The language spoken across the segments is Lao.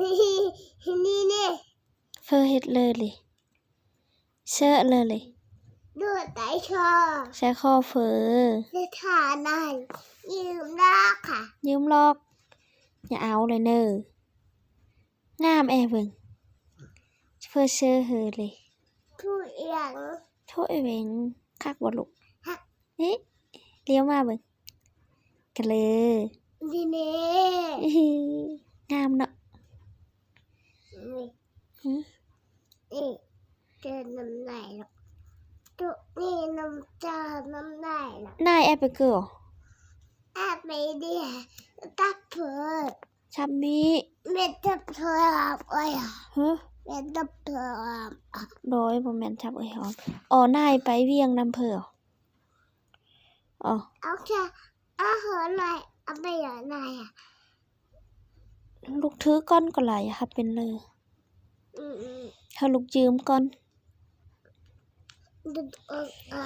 ນີ້ ນີ້ ນີ້ ເຟີເຮັດເລີຍເລີຍ ເຊີເລີຍເລີຍ ດູດໄຕຄໍ ໃສ່ຄໍເຟີ ສະຖານາຍ ຢືມລອກຄ່ະ ຢືມລອກ ຢ່າເອົາເລີຍເນີ ງາມແອເບິ່ງ ເຟີເຊີເຮີເລີຍ ທຸເອງ ທຸເອງ ຄັກບໍ່ລູກ? ຄັກ. ນີ້ ລ້ຽວມາເບິ່ງ ກະເລີ ນີ້ເນ ງາມເນາະ ນີ້ ຫື? ນີ້ ເຈີນ້ຳລາຍລະ ຕຸນີ້ນ້ຳຕາ ນ້ຳລາຍລະ ນາຍແອບເປີເກີ ແອບໄປເດ ຕັບເພີ ຊັບມີ ແມ່ນຕັບເພີ ໂອ້ຍ ຫື? ແມ່ນຕັບເພີ ໂດຍ ບໍ່ແມ່ນຊັບເອີຍຫອມ ອໍ ນາຍໄປວຽງນຳເພີ ອໍ ເອົາແຄ່ ເອົາເຮີນາຍ ເອົາໄປເລີຍນາຍ ລູກຖືກ່ອນກໍໄດ້ ຮັບເປັນເລີຍ ອືມໆ ເຮົາລູກຢືມກ່ອນ ດຶງອອກ ອາ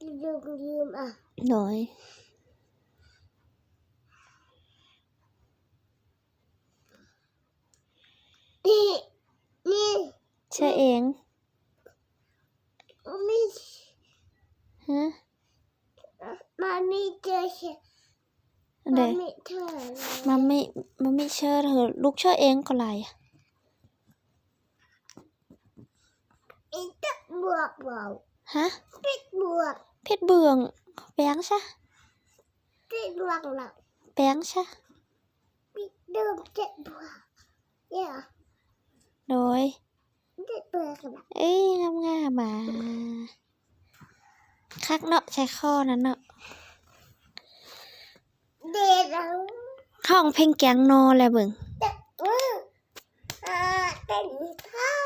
ດຶງຢືມ ອາ ໂດຍ ນີ້ ນີ້ ເຊີເອງ ມີ ຮະ? ມາມີເຈີເຊີ ເດ ມາມີເຊີ ມາມີ ມາມີເຊີ ເອີ ລູກເຊີເອງກໍໄດ້ ອີກຈັກບວກເວົ້າ ຮະ? ເປັດບວກ ເປັດບວກ ແປງຊະ ເປັດບວກລະ ແປງຊະ ປິດເດີມເຈັດບວກ ເອີ ໂດຍ ເຈັດບວກລະ ເອີຍ ງາມໆ ອາ ຄັກເນາະ ໃສ່ຄໍນັ້ນເນາະ ເດດ ຮ້ອງເພງແກງໜໍ່ແລະເບິ່ງ ເຈັດບວກ ອາ ເຕັ້ນທ່າ